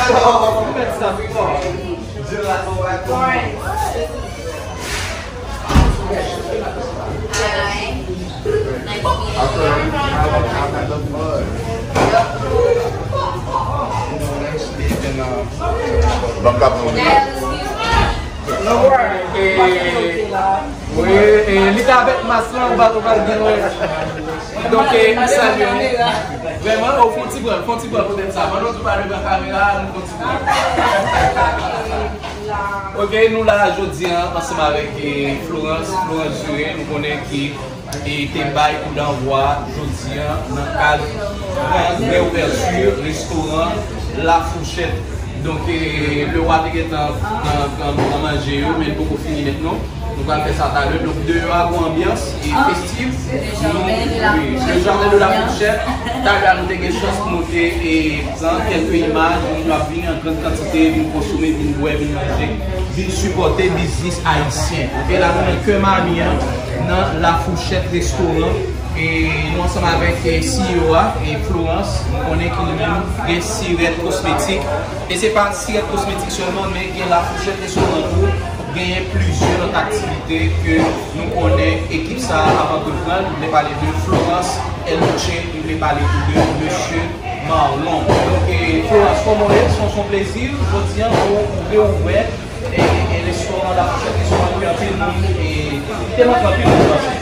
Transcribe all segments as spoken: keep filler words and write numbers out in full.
Mèt sa. Ban m ka pran yon minit. Wi, e, li t avèk mas lan, ou pa, ou pa gen wè. Donk, e, nou salye. Vrèman, ou fè yon ti pran, fè yon ti pran poutèt sa. Pandan w tou pale nan kamera, nou fè yon ti pran. Ok, nou la jodi a ansanm avèk, e, Florence, Florence Duré, nou konnen ki e te bay koudavwa jodi a nan kad gran reouvèti restoran La Fourchette. Donk, e, Lewa te gentan nan, nan, nan manje yo, men li poko fini mentnan. Nou pral fè sa talè. Donk, deyò a gon anbyans e festiv. Nou, wi, le jardin de la Fourchette. Talè a nou te gen chans pou nou te, e, pran kèlke imaj. Moun yo ap vini an grann kantite, vin konsome, vin bwè, vin manje, vin sipòte biznis ayisyen. Ok, la nou nan kè Miami an, nan La Fourchette Restaurant. E nou ansanm avèk, e, C E O a, e Florence, nou konnen ki li menm gen Sirèt Kosmetik. E se pa Sirèt Kosmetik sèlman, men gen La Fourchette Restaurant tou. Genyen plizyè lòt aktivite ke nou konnen ekip sa a ap antreprann. Nou vle pale de Florence Elche, nou vle pale tou de Mesye Marlon. Donk, e, Florence, kòman w ye? Se yon, se yon plezi. Jodi a, nou reouvè e, e, e restoran La Fourchette, restoran ke anpil moun, e, te manke anpil moun panse.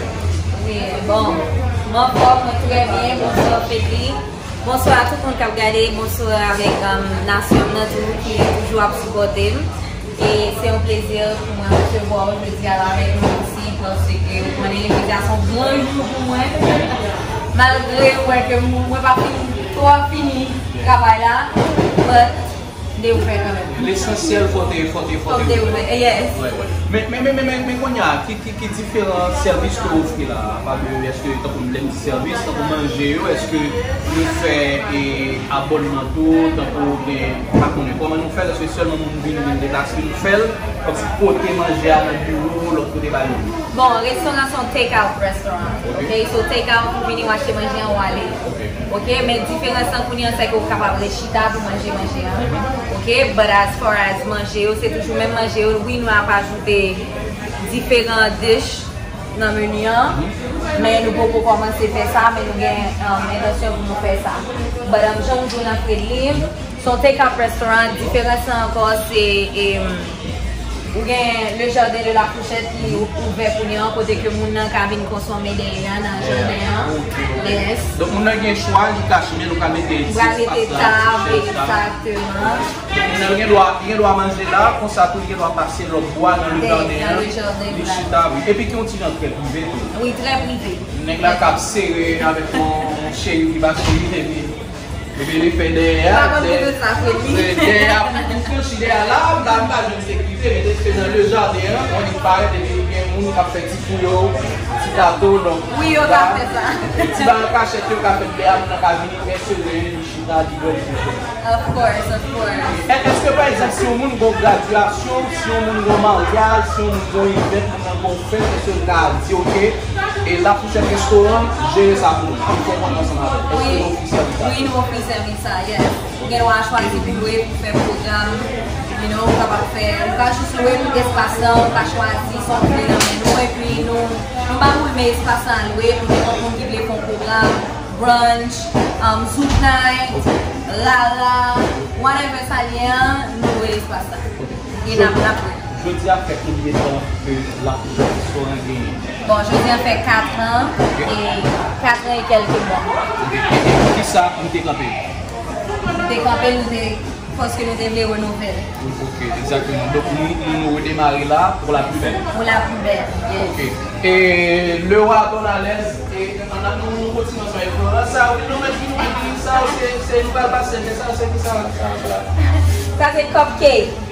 Wi, bon, m anfòm, mwen trè byen, bonswa Fedly, bonswa a tout moun k ap gade, bonswa avèk, um, nasyon m nan tou ki toujou ap sipòte m. E se yon plezi pou mwen resevwa w jodi a la avèk nou isi, paske ou konnen jodi a se yon gran jou pou mwen. Malgre ou wè ke mwen, mwen pa fin twò fini travay la, but m te ouvè kanmenm. Lesansyèl, fò w te, fò w te, fò w te ouvè. Fò m te ouvè, yes. Wè, wè. Men, men, men, men, men, men kounye a, ki, ki, ki diferan sèvis ke w ofri la? Apa de, èske, tankou lè m di sèvis, tankou manje yo, èske nou fè, e, abònman tou, tankou gen, pa konnen kòman nou fè l, èske sèlman moun vin, vin deplase, nou fè l, kòmsi pote manje a nan biwo, lòt kote ba yo? Bon, restoran se yon take out restaurant. Ok. Ok, so take out, ou vini, ou achte manje an, ou ale. Ok. Ok, men diferans lan kounye an, se ke ou kapab ret chita pou manje manje an. Mhm. Ok, but as far as manje yo, se toujou menm manje yo. Wi, nou ap ajoute diferan dish nan meni an, mhm, men nou poko kòmanse fè sa, men nou gen, um, entansyon pou nou fè sa. But, um, jan m di w nan Fredly, se yon take out restaurant, diferans lan ankò, se, em, ou gen Le Jardin de la Fourchette ki ou-, ouvè kounye an, kote ke moun nan ka vin konsome dèyè a nan jaden an. Ok. Yes. Donk, moun nan gen chwa, li ka chita, nou ka mete ti espas la, ti chèz la. Ou ka mete tab, egzakteman. Moun nan gen dwa, li gen dwa manje la, konsa tou, li gen dwa pase lòt bò a nan Le Jardin an, li chita, wi. Epi ki yon ti jan trè prive tou. Wi, trè prive. Nèg la k ap sere avèk yon, yon cheri ki pa cheri, epi Epi li fè dèyè a, dèyè a, pou, pou franchi dèyè a la, m pa, m pa jwenn sekirite, men te fè nan Le Jardin an, on li parèt, epi gen moun k ap fè ti kou yo, ti tato, donk, wi, yo ka fè sa. Ti bagay kachèt yo ka fèt dèyè a, moun nan ka vini, fè sere, li chita, li bwè, li bwè. Of course, of course. È-, èske, pa egzanp, si yon moun gon gradyasyon, si yon moun gon maryaj, si yon moun gon event, moun nan gon fèt, èske l ka di, ok, e La Fourchette Restaurant jere sa pou nou. Pou fè kòman ansanm avè l. Èske nou ofri sèvis sa? Wi, nou ofri sèvis sa, yes. Ou gen dwa chwazi pou lwe, pou fè pwogram, you know, ou kapab fè, ou ka jis lwe pou espas lan, ou ka chwazi sa w vle nan men nou, epi nou, nou pa pou lwe espas lan lwe, pou nenpòt moun ki vle fè yon pwogram, brunch, um, zouk night, rara, whatever sa l ye an, nou lwe espas la. E n ap, n ap. Jodi a fè konbyen tan ke La Fourchette Restaurant genyen? Bon, jodi a fè kat an, ok, e kat an e kèlke mwa. Ok. E pou ki sa nou te kanpe? Nou te kanpe, nou te, paske nou te vle renouvle l. Ok, egzakteman. Donk, nou, nou, nou redemare la pour la plus belle. Pour la plus belle, yes. Ok. E Lewa, ton alèz, e, ann, nou, nou kontinye ansanm avèk Florence. Sa, wi, nou mèt vini, mèt vini, sa, se, se, nou pral pase, men sa, se ki sa, sa, sa. Sa se cupcake.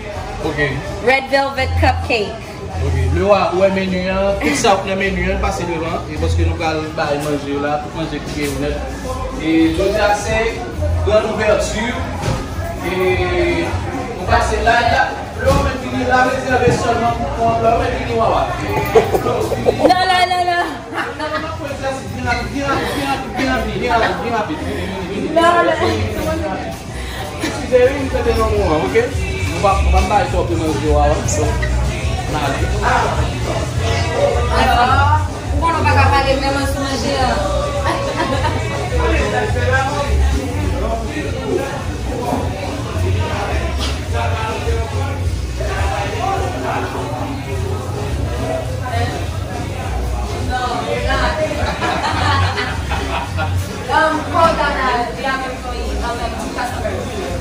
Ok. Red velvet cupcake. Ok. Lewa, ou wè meni an, tout sa k nan meni an, pase devan, e paske nou pral bay manje yo la, tout manje ki gen nèt. E jodi a se gran ouvèti, e nou pase la, la, Lewa mèt vini la, rezève sèlman pou kont, Lewa mèt vini wawa. Non, non, non, non. Non, non, non, fè egzèsis, vin rapid, vin rapid, vin rapid, vin rapid, vin rapid, vin rapid, vin rapid. Non, non. Cheri, m fete nan moman, oke? Nou pa, nou pa bay twòp nan je w a, wi. So, n ale. Ou konnen w pa ka pale vrèman sou manje a.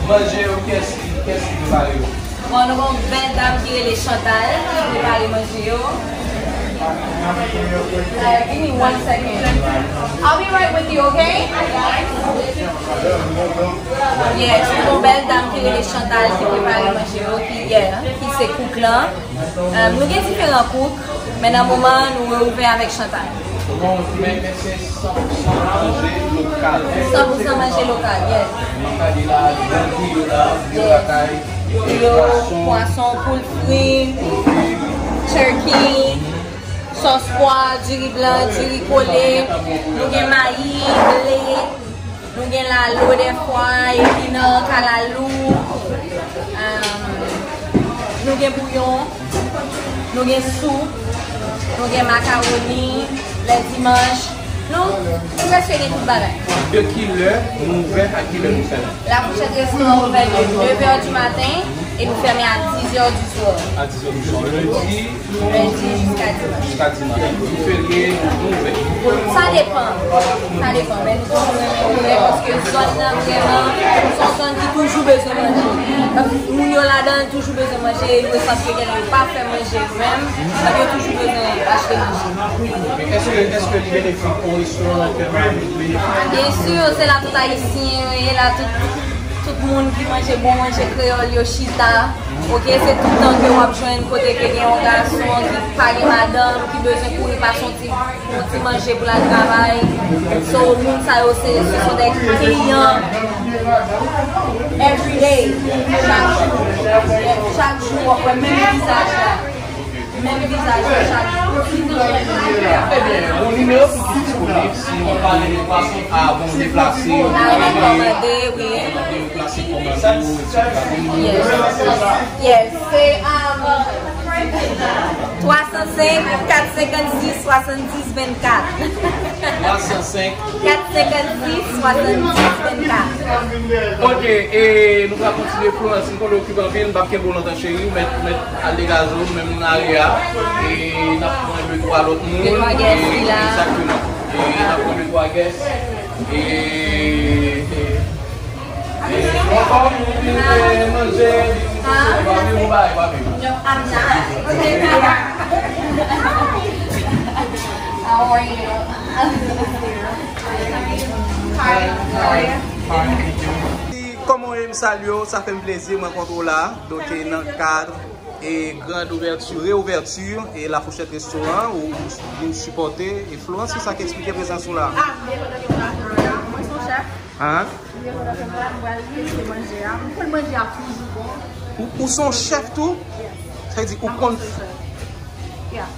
Manje yo, kiyès ki, kiyès ki prepare yo? Bon, nou gen yon bèl dam ki rele Chantal ki prepare manje yo. Uh, give me one second. I'll be right with you, okay? Yes, nou gen yon bèl dam ki rele Chantal ki prepare manje yo, ki, yeah, ki se kouk lan. Um, nou gen diferan kouk, men nan moman an, nou reouvè avèk Chantal. Bon, men, men se san pou san manje lokal. San pou san manje lokal, yes. Nan kad la, gran griyo la, griyo lakay, griyo, pwason, pwason, poul fri, turkey, sòs pwa, diri blan, diri kole, nou gen mayi, ble, nou gen lalo dèfwa, epi nan kalalou, um, nou gen bouyon, nou gen soup, nou gen makawoni, lè dimanch, nou, nou prèske gen tout bagay. De ki lè nou ouvè a ki lè nou fèmen? La Fourchette Restaurant ouvè de neuf heures du matin et nous fermons à dix heures du soir. A dix heures du soir. Lendi, lendi jiska dimanch. Jiska dimanch. Jou ferye, nou ouvè. Sa depann. Sa depann. Men nou toujou renmen ouvè paske zòn nan vrèman, se yon zòn ki toujou bezwen manje. Moun yo ladan l toujou bezwen manje, yo santi ke yo pa fè manje yo menm, men yo toujou bezwen achte manje. Men èske, èske li benefik pou restoran an, fè manje benefik? Byen si, se la tout Ayisyen yo ye, la tout, tout moun ki manje bon manje kreyòl yo chita. Oke, se tout tan ke w ap jwenn kote ke gen yon gason ki pa gen madanm, ki bezwen kouri pase yon ti, yon ti manje pou l al travay. So, moun sa yo, se, ce sont des clients every day. Chak jou, chak jou, w ap wè menm vizaj la. Menm vizaj la chak jou. Ebyen, bon nimewo ki disponib si nou pale de pwason a bon deplase, a rekòmande, wi. Deplase kòmande yo, etsetera. Yes. Yes, se, um, twa san senk, kat senkannsis, swasanndis vennkat. Twa san senk. Kat senkannsis, swasanndis vennkat. Ok, e nou pral kontinye, Florence, m konnen w okipe anpil, m p ap kenbe w lontan, cheri, ou mèt, ou mèt al degaje w, nou menm nou nan area, e n ap pran de twa lòt moun, de twa guest ki la. Egzakteman. E n ap pran de twa guest. E, e, e, nou anfòm, nou vin, e, manje, nou bagay, bagay. How are you? Hi, how are you? Kòman w ye? M salye w, sa fè m plezi, m rankontre w la. Donk, e, nan kad e grand ouvèti, reouvèti, e La Fourchette Restaurant, ou, ou vin sipòte. E Florence, se sa k eksplike prezans ou la? Ah, m byen kontan ke m la, mwen se yon chèf. Hein? M byen kontan ke m la, m pral rete manje a. M konn manje a toujou bon. Ou, ou se yon chèf tou? Yes. Sa vle di ou konn, yeah,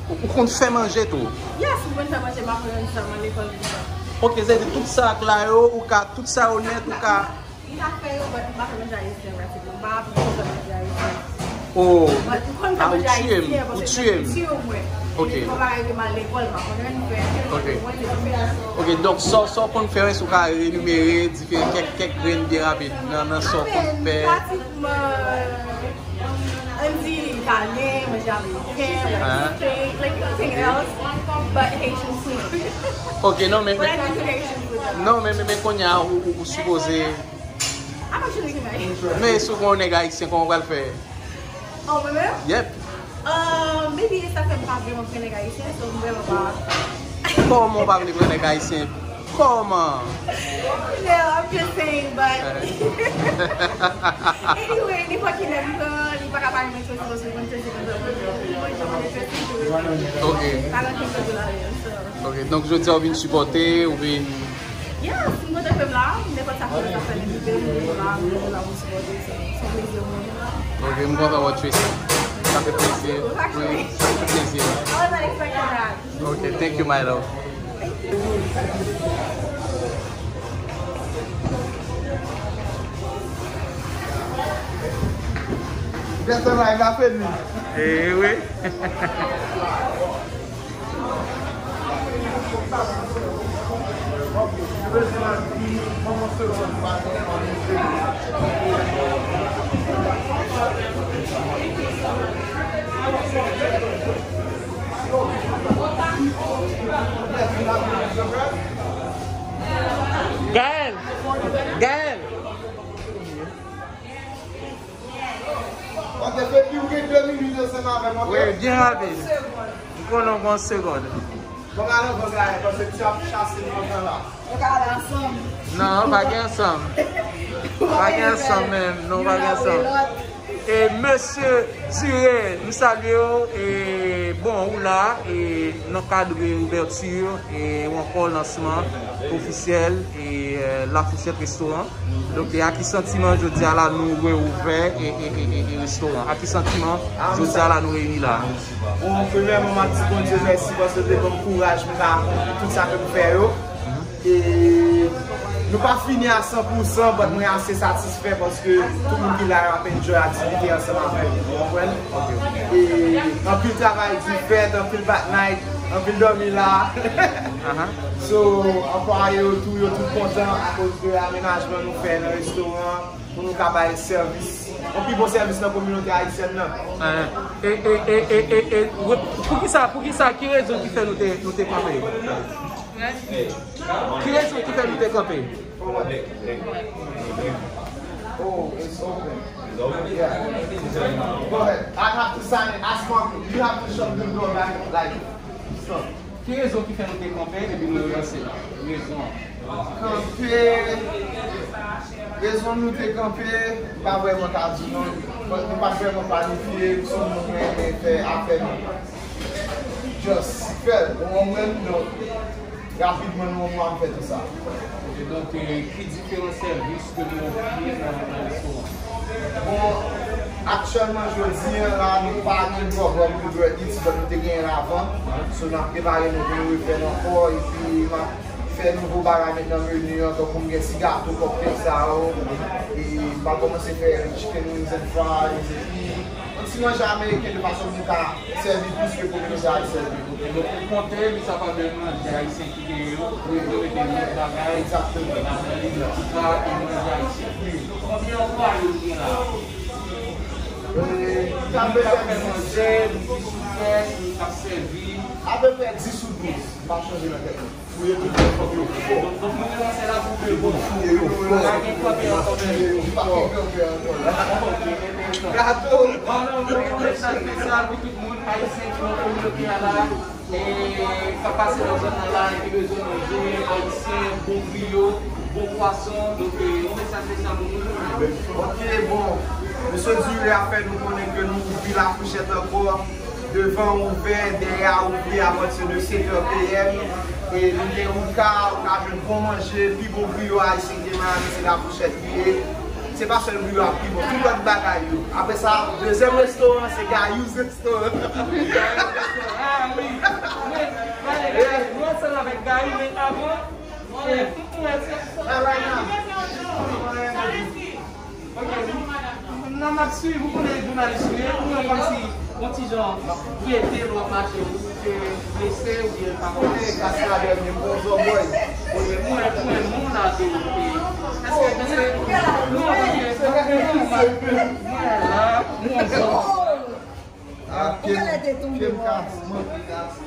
ou, ou konn fè manje tou? Yes, m konn fè manje, m aprann sa, mwen lekòl pou sa. Ok, sa vle di tout sa k la yo, ou ka, tout sa yo nèt, ou ka Li ka fè yo, but m pa fè manje ayisyen, pratiquement. M pa apresyè manje ayisyen. Oh. But m konn fè manje ayisyen, paske se kilti mwen. Ok. Se yon bagay ke m al lekòl, m aprann fè. Ok. Mwen, se konn fè. Ok, donk, sa, sa w konn fè, èske w ka enimere diferan, kèk, kèk grenn byen rapid nan, nan sa w konn fè? Pratiquement, ann di italyen, manje ameriken, like steak, like nothing else but Haitian food. Ok, non, men, but I don't do Haitian food, though. Non, men, men, men kounye a, ou, ou, ou sipoze. I'm actually married. Men si w gen yon nèg ayisyen, kòman w pral fè? Oh, mwen menm? Yep. Uh, maybe sa fè m pa vrèman pran nèg ayisyen, so m vrèman pa. Kòman w pa vle pran nèg ayisyen? Kòman? No, I'm just saying, but anyway, nenpòt ki lè m pran, li pa ka pale mwen trè sipòs, mwen trè sipòs, mwen trè sipòs. Ok. Pa gen ankenn pwoblèm, so. Ok, donk jodi a w vin sipòte, ou vin Yes, m kontan ke m la. Nenpòt sa fè, sa fè, m la, m la, m sipòte, se, se yon plezi pou mwen. Ok, m kontan wè w, Tracy. Sa fè plezi. Wi, sa fè plezi. I was not expecting that. Ok, thank you, my love. Thank you. Lè tan live la fini. Eh wi. Gaël! Gaël! Ok, Feby, ou gen de minit ansanm avè m, ok? Wi, byen rapid. M konnen w gon segonn. Bon, al anvan, Gaël, paske ti ap chase m anvan la. Nou ka al ansanm. Non, pa gen ansanm. Pa gen ansanm menm. Non, pa gen ansanm. E mesye Dure, m salye w. E bon, ou la, e nan kad reouvèti, e ou ankò lansman ofisyèl, e La Fourchette Restaurant. Donk, e a ki santiman jodi a la nou reouvè e, e, e, e, e restoran? A ki santiman jodi a la nou reyini la? Bon, premyèman, m ap di Bondye mèsi paske l te ban m kouraj pou m ka akonpli tout sa ke m fè yo. E nou pa fini a san pou san, but mwen ase satisfè paske tout moun ki la yo ap enjoy aktivite ansanm avè m, ou konprann? E anpil travay di fèt, anpil bat night, anpil dòmi la. So, anplwaye yo tou, yo tout kontan akoz de amenajman nou fè nan restoran pou nou ka bay sèvis, yon pi bon sèvis nan kominote ayisyèn nan. E, e, e, e, e, e, poukisa, poukisa, ki rezon ki fè nou te, nou te kanpe? Ki rezon ki fè nou te kanpe? Oh, it's open. Yeah. Go ahead. I have to sign it. Ask Marco. You have to shut the door back. Like, stop. Ki rezon ki fè nou te kanpe epi nou relanse la? Rezon an. Kanpe. Rezon nou te kanpe, m pa vrèman ka di non. But nou pa vrèman planifye, m se yon moun renmen fè afè nou. Just fè l, ou konprann? Donk, rapidman nou wè m fè tout sa. Ok, donk, eh, ki diferan sèvis ke nou ofri nan, nan restoran? Bon, aktyèlman, jodi a la, nou pa gen pwogram pou Dread Eats, but nou te genyen l avan. So, n ap prepare nou pou nou refè l ankò, epi m ap fè nouvo bagay met nan meni an, tankou m gen ti gato, cocktail sa yo, e m pral kòmanse fè chicken wings and fries, epi yon ti manje ameriken de fason pou nou ka sèvi plis ke kominote ayisyen. Ok, donk ou konte, li sa pa de manje ayisyen ki genyen yo, pou yo mete lòt bagay, ladan li, ki pa e manje ayisyen. Konbyen anplwaye ou gen la? Eh, nou ka fè manje, nou ki sou tè, nou k ap sèvi. Apeprè dis ou douz, m pa chanje nan tèt mwen. Fouye tout yo, fòk yo fò. Donk, donk nou te lansè la pou de bon. Fouye yo fò. Pa gen kanpe ankò menm. Fouye yo fò. Pa gen kanpe ankò la. Ok, enteresan. Gato. Bon, non, bon, yon mesaj espesyal pou tout moun ayisyen ki nan kominote a la, e k ap pase nan zòn nan la, e ki bezwen manje ayisyen, bon griyo, bon pwason. Donk, e, yon mesaj espesyal pou nou. Ok, bon. Mesye Dure a fè nou konnen ke nou ouvri La Fourchette ankò. Devan ouvè, dèyè a ouvri apati de sèt è P M. E nou gen Ouka, ou ka jwenn bon manje, pi bon griyo ayisyen ki gen Miami, se La Fourchette li ye. Se pa sèl griyo a pi bon, tout lòt bagay yo. Apre sa, dezyèm restoran, se Gayou's Restaurant. Ah wi. Men, gade, nou ansanm avèk Gayou, men avan, e, Alright now. Ok, nou, nou, n ap swiv, ou konnen jounalis nou ye, nou menm kòmsi yon ti jan prete lè w ap mache, ou te blese oubyen pa konnen. Kas la dènye, m gon zòbòy. Mwen, mwen, mwen, mwen la de ou. Èske, èske, non, ok, mwen la, mwen zòbòy. Ah, ke m, ke m kase, mwen kase.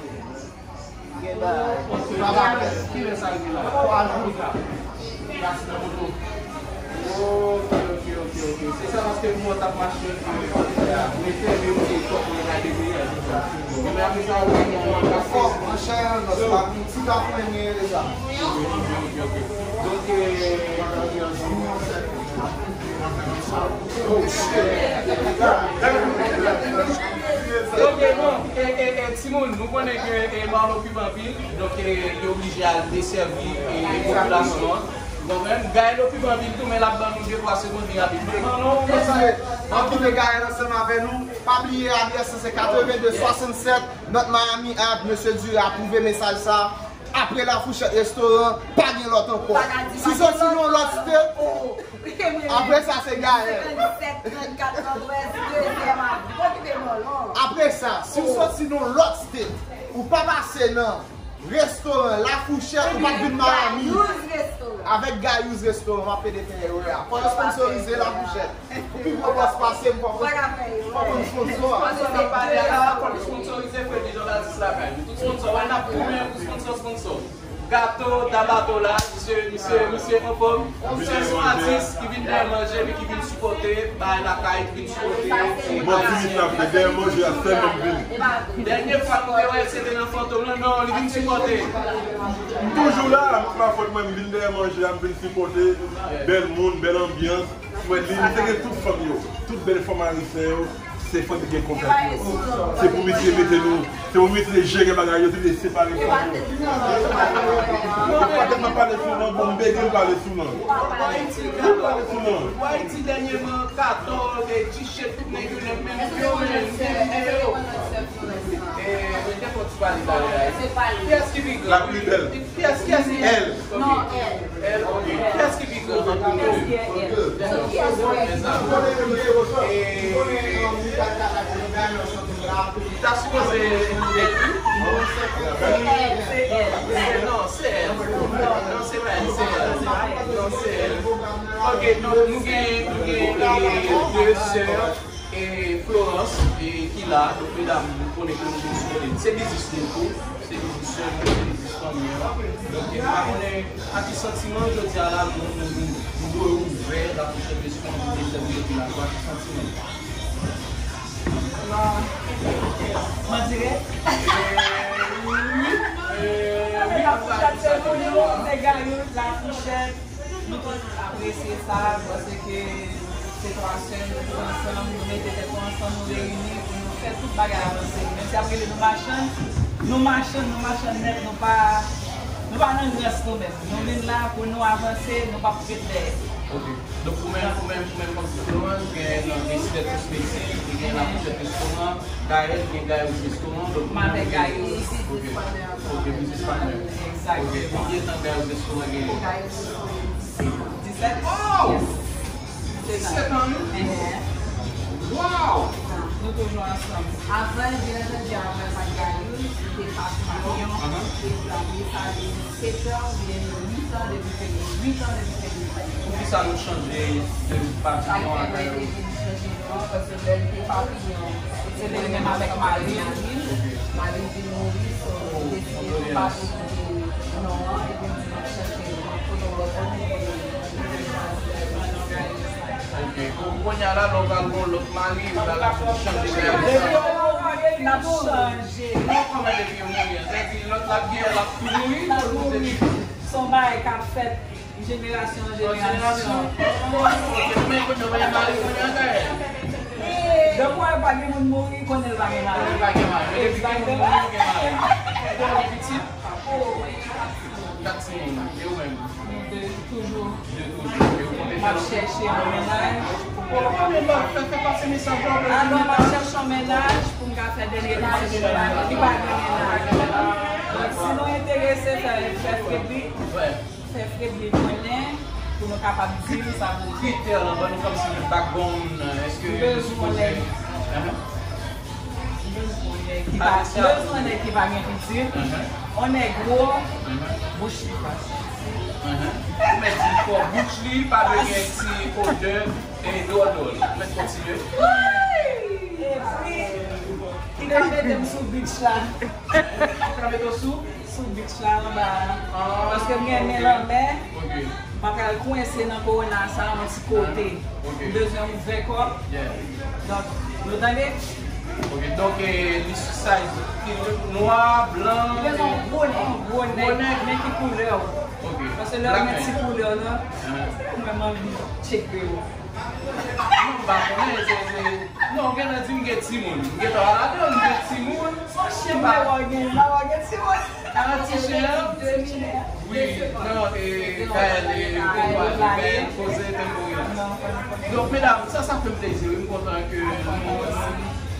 Kilè sa rive la? Twa jou. Gras nan moto. Ok, ok, ok, ok. Se sa paske mwen t ap mache, mete men ou te kòk mwen ka deveye a, se sa. Men apre sa, ou gen yon kase. Kòk, monchè, nan sa, ti kòk mwen gen deja. Ok, ok, ok. Donk, eh, Ok, bon, e, e, e, timoun, nou konnen ke, e, Marlo Cuban Donk, e, yo oblije al desèvi, e, popilasyon an. Bon, menm Gaël Opiban vin tou, men l ap ban nou de twa segonn li rapid. Donk, non, non, non, sa. Anpil de Gaël ansanm avè nou. Pa bliye adrès lan se katrevenndez swasannsèt North Miami Ave, mesye Dura apwouve mesaj sa. Apre La Fourchette Restaurant, pa gen lòt ankò. Si soti nan lòt state, apre sa se Gaël. Senkannsenk trannkat Nòdwès, dezyèm Sa, si w soti nan lòt state, ou pa pase nan restoran La Fourchette, ou pa vin Miami. Avèk Gayouz Restoran, m ap pede fè erè a. Fò yo sponsorize La Fourchette. Ou pi gwo bòs pase m, fò, fò, fò konn sponsor a. Sa n ap pale a la, fò nou sponsorize Freddy Jean Baptiste lakay nou. Tout sponsor, wè n ap goumen pou sponsor, sponsor. Gato, Dabato la, misye, misye, misye anfòm. Misye se yon atis ki vin dèyè manje, epi ki vin sipòte bagay lakay, ki vin sipòte. Manti, misye ap fè dèyè manje a sèlman m vini. Dènye fwa nou te wè l, se te nan Fantom lan, non, li vin sipòte. M toujou la, m pa fòt mwen, m vin dèyè manje a, m vin sipòte. Bèl moun, bèl anbyans. Mwen li, li te gen tout fanm yo, tout bèl fanm ayisyen yo, se fanm ki gen kontak yo. Se pou misye mete nou, se pou misye jere bagay yo, tout separe fanm yo. Mwen pa tèlman pale sou non, bon, m bege m pale sou non. M pale sou non. Ayiti dènyèman, katòz, e T-shirt, tout nèg yo nan menm yo, men m gen videyo. E, mwen te fè yon ti pale talè a. Kiyès ki pi gran? La plus belle. Kiyès, kiyès ki... Elle. Non, elle. Elle, ok. Kiyès ki pi gran ant nou de? Li ta sipoze èl wi. Se èl, se èl. Non, se èl. Non, se pa èl, se èl. Non, se èl. Ok, donk nou gen, nou gen, e, de sè. E Florence, e, ki la, donk, medam, nou konnen ke nou vin sou kote. Se biznis nou tou, se biznis sè nou, se biznis fanmi an. Donk, e, m pa konnen a ki santiman jodi a la, nou, nou, nou, nou dwe ouvè La Fourchette Restaurant pou te sèvi depi lakou, a ki santiman? Mwen dirèk. E, wi, e, wi, Lafourchette se pou nou, se Gayouz, Lafourchette. Nou tout apresye sa, paske se twa sè, nou tout ansanm, nou mete tèt nou ansanm, nou reyini pou nou fè tout bagay avanse. Menm si y ap rele nou machann, nou machann, nou machann nèt, nou pa, nou pa nan rans nou menm. Nou vin la pou nou avanse, nou p ap ret dèyè. Ok. Donk ou menm, ou menm, ou menm kòm Florence, gen nan Mister Kosmetik, gen nan Mister Restoran, Gaël, gen Gaël Restoran, donk ou menm, avèk Gaël. Ok. Ok, biznis patnè. Egzakteman. Ok, konbyen tan Gaël Restoran genyen? Disèt. Wow! Disèt an, wi. Wow! Nou toujou ansanm. Avan, byen antandi, avan pa t Gayouz, li te Papiyon, epi apre sa, li sèt an oubyen uit an depi ke li, uit an depi ke li fèt. Poukisa nou chanje de Papiyon a Gayouz? Sa k fè nou te vin chanje non an, paske lè l te Papiyon, se te li menm avèk mari l. Mari l vin mouri, so, li deside pou pa pou non an, epi m di m ap chèche, m ap pote yon lòt non. Ok. Kounye a la, lè w pral gon lòt mari, ou pral chanje kay. Depi yo mouri, n ap chanje. Non, kòman depi yo mouri? Sa vle di lòt la gen, l ap tou mouri, l ap mouri. Se yon bagay k ap fèt jenerasyon an jenerasyon. Ok, men kounye a, w pa gen mari kounye a, Gaël? Depi w wè pa gen moun mouri, konnen l pa gen mari. Konnen l pa gen mari. Men depi gen moun mouri, gen mari. Ou gen pitit? Oh, mwen gen kat timoun. Kat timoun. E ou menm? De toujou. De toujou. E ou konte fè lòt? M ap chèche yon mennaj. Ou konte fè, fè pase mesaj la, ou vle... Alò, m ap chèche yon mennaj pou m ka fè dènye ti mennaj ki pa gen mennaj. Donk, si nou enterese, fè, fè Fredly, fè Fredly konnen pou nou kapab di l sa pou... Kritè lan, ban nou kòmsi background, èske nou sipoze... Bezwen nèg ki pa, bezwen nèg ki pa gen pitit. Yon nèg gwo, bouch li pa santi. Ou mèt di l fò bouch li pa bezwen ti odè e dwòl dwòl. Ou mèt kontinye. Epi, li ka mete m sou beach la. Li ka mete w sou? Sou beach la anba a. Paske m renmen lanmè. Ok. M pa pral kwense nan kowona sa a yon ti kote. Ok. M bezwen ouvè kò m. Yeah. Donk, nou tande? Ok, donk, eh, li size ki nwa, blan, li bezwen yon gwo nèg. Gwo nèg, men ki koulè w? Ok. Paske lè w gen ti koulè w nan, mwen m anvi tcheke w. Non, m pa konnen, se, se, non, gen nan di m gen timoun. M gentan ladan, m gen timoun. Son chen m pa wè w gen, m pa wè w gen timoun. Ah, ti chen an? Wi, non, e, Gaël, e, poze, poze, poze. Donk, medam, sa, sa fè m plezi, wi, m kontan ke nou, nou,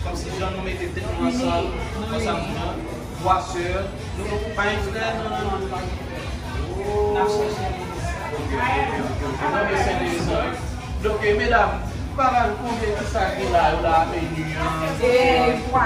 kòmsi jan nou mete tèt nou ansanm, ansanm nan, twa sè, nou, nou pa gen frè, non, non, non. N ap chèche. Ok, ok, ok, ok. Non, men se enteresan, wi. Donk, e, medam, pale nou konbyen ki sa ki la, yo la, meni an? E, twa.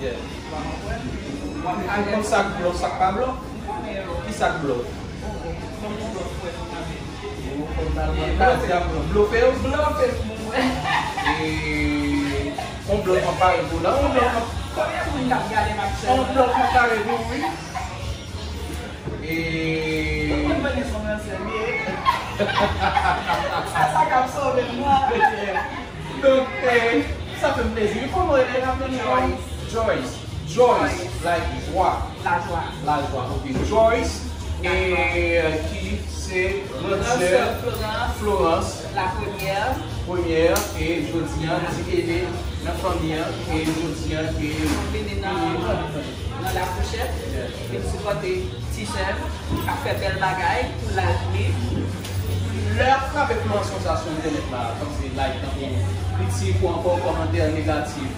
Yeah. Ou konn sa k blo, sa k pa blo? Ki sa k blo? Ou konn pa blo, ka di a blo. Blofe ou? Blofe pou mwen. E, on blo pa pare pou la, on blo pa. Konbyen moun k ap gade m aktyèlman? On blo pa pare pou wi. E. Ou konn konnen son nan sèl ye. Sa, sa k ap sove m nan. Donk, eh, sa fè m plezi. Kòman w rele la menm? Joyce. Joyce. Joyce, like jwa. Lajwa. Lajwa, ok. Joyce, eh, ki se gran sè Florence. Florence. La premyè. Premyè, e jodi a, ti ede nan fanmi an, e jodi a, e vini nan, nan La Fourchette, vin sipòte ti sè m, k ap fè bèl bagay pou laj li. Lè y ap frape Florence konsa sou entènèt la, kòmsi like, tankou kritik ou ankò kòmantè negatif.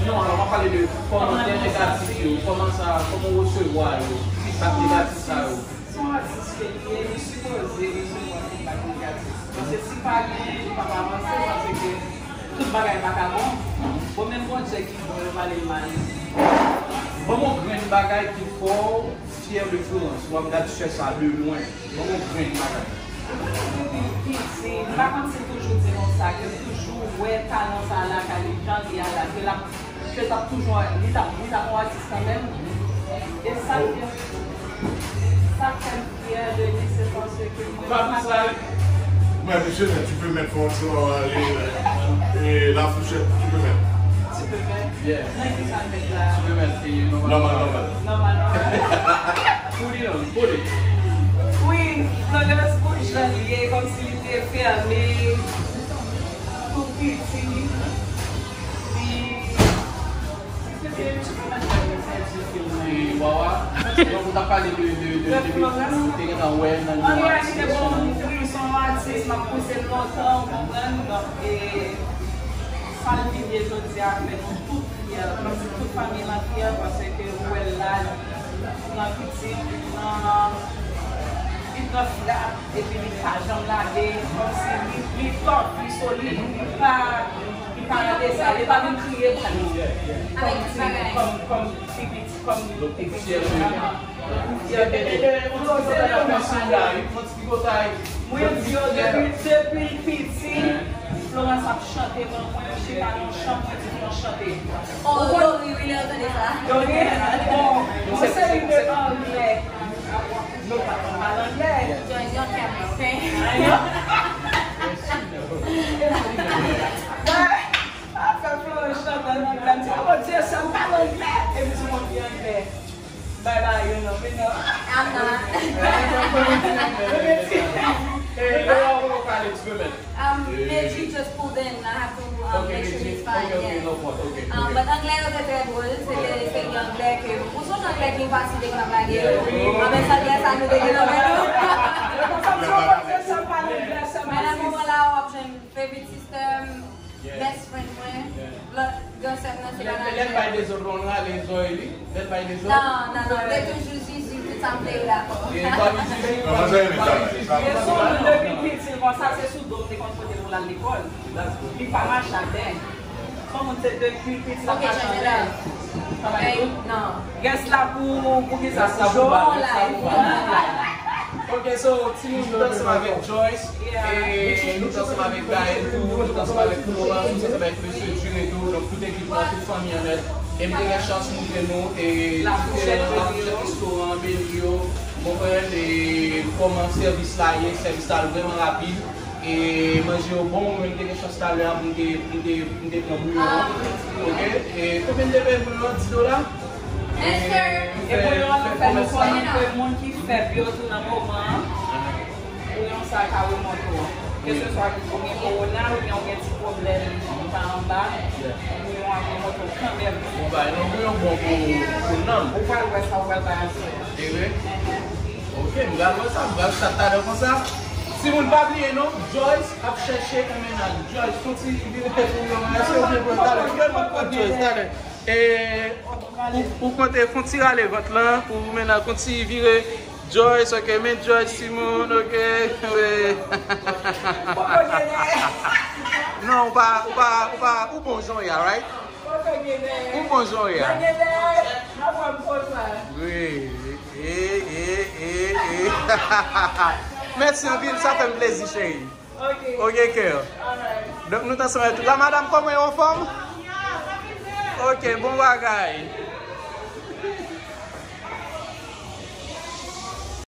Non, alò, m ap pale de kòmantè negatif yo. Kòman sa, kòman w resevwa yo? Feedback negatif sa yo. Se yon atis ke li ye, li sipoze resevwa feedback negatif. Paske si pa gen, li p ap avanse, paske tout bagay pa ka bon. Bon, menm Bondye ki bon, yo pale l mal. Ban m yon grenn bagay ki fè w fyè de Florence. W ap gad sè sa de lwen. Ban m yon grenn bagay. Depi l piti, m pa konn si m toujou di nou sa, ke m toujou wè talan sa lakay li, jan li a la, ke l ap, ke l t ap toujou, li t ap, li t ap yon atis kanmenm. E sa k, sa k fè m fyè de li, se paske mwen, mwen, Mwen, misye, tu peux mettre fò ti wawa li, e, la fourchette, tu peux mettre. Ti pepe. Yeah. Nan ki sa l met la? Ti pepe, e, nòmal. Nòmal, nòmal. Nòmal, nòmal. Put it on, put it. Wi, Florence, pou jan li ye, kòmsi li te fèmen, tou piti. E Wawa, donk, ou t ap pale de, de, de, de, de, ou te gentan wè nan yon atis. An reyalite, bon, wi, se yon atis, m ap pouse l lontan, ou konprann? Donk, e, sa l vin ye jodi a fè nou tout fyè, kòmsi tout fanmi lan fyè, paske ou wè l la, li pran pitit, li pran, li pran frap, epi li pa janm lage, kòmsi li, li tòf, li solid, li pa, li pa nan dezòd, li pa vin kriye ba nou. Kòmsi, kòm, kòm, Kòm, donk, ou fyè de li. Ou fyè de li. Yon ti pipotay, yon ti pipotay. Mwen di yo depi, depi l piti, Florence ap chante ban mwen, m chita nan yon chanm, mwen di Florence chante. Oh, yo ri, wi, lè yo tande sa. Yo ri? Bon, yon seri de anglè. Nou pa konn pale anglè. Join your camera, okay? Afè Florence chante an anglè, m di, "Oh mon Dieu, sa m pale anglè." Epi sou moun ki anglè. Bye bye, you know, you know. I'm not. Hey, yo, yo, yo, pale ti pe, man. Um, Medjy just pulled in. I have to, um, make sure he's fine. Okay, okay, yeah. No problem. Okay, um, okay. But anglè yo te trè dwòl. Se te, se te anglè ke, ou sonje anglè King Passy te konn ap lage yo? Yeah. Anben, se anglè sa nou te gen nan men nou. Sa m di, "Oh mon Dieu, sa m pale anglè, sa m pale." Men nan moman la, w ap jwenn Favorite Sister, best friend mwen, lòt gran sè m nan se Lè, lè l bay Manadjè. Dezòd, ou rale zòrèy li? Lè l bay dezòd? Non, non, non, te toujou Jiji, tout sa m te ye la. E, papi Jiji, papi Jiji. E sou moun depi piti konsa, se sou do m te konn pote pou l al lekòl. Li pa mache atè. Son moun se depi piti l ap mache atè. Travay tout. Non. Rès la pou, pou kisa? Rès la pou bal, rès la pou bal. Ok, so, timoun, nou t ansanm avèk Joyce, e nou t ansanm avèk Gaël tou, nou t ansanm avèk Florence, nou t ansanm avèk Mesye Jure tou, donk tout ekip lan, tout fanmi an nèt. E m te gen chans montre nou, e, diferan, diferan restoran, meni yo, w konprann, e kòman sèvis la ye, sèvis la vrèman rapid. E manje yo bon, mwen te gen chans talè a pou m te, pou m te, pou m te pran bouyon an. Ok? E konbyen m te peye bouyon an? Dis dola? E, e bouyon an nou fè nou konnen ke moun ki fèb yo tou nan moman an, bouyon sa ka remonte w. Keseswa ou gen kowona oubyen ou gen ti pwoblèm anba anba, bouyon an remonte w kanmenm. Bon, bay, non, bouyon bon pou, pou nanm. Ou pral wè sa ou pral bay aswè a. E vre? Ok, m pral wè sa, m pral chat talè konsa. Timoun, pa bliye non, Joyce ap chèche yon mennaj. Joyce, fon ti vire tèt ou yon mennaj, se ou ki pran talè. Fè mwen pran Joyce, talè. E, ou, ou konte fon ti rale vant lan, pou mennaj, fon ti vire Joyce, ok, men Joyce, timoun, ok, wi. Non, ou pa, ou pa, ou pa, ou bon jan w ye a, right? Ou bon jan w ye a. Wi. E, e, e, e. Mèsi anpil, sa fè m plezi, cheri. Ok, kè. Donk, nou t ansanm avèk tout. La madam, kòman yo, anfòm? Ok, bon bagay.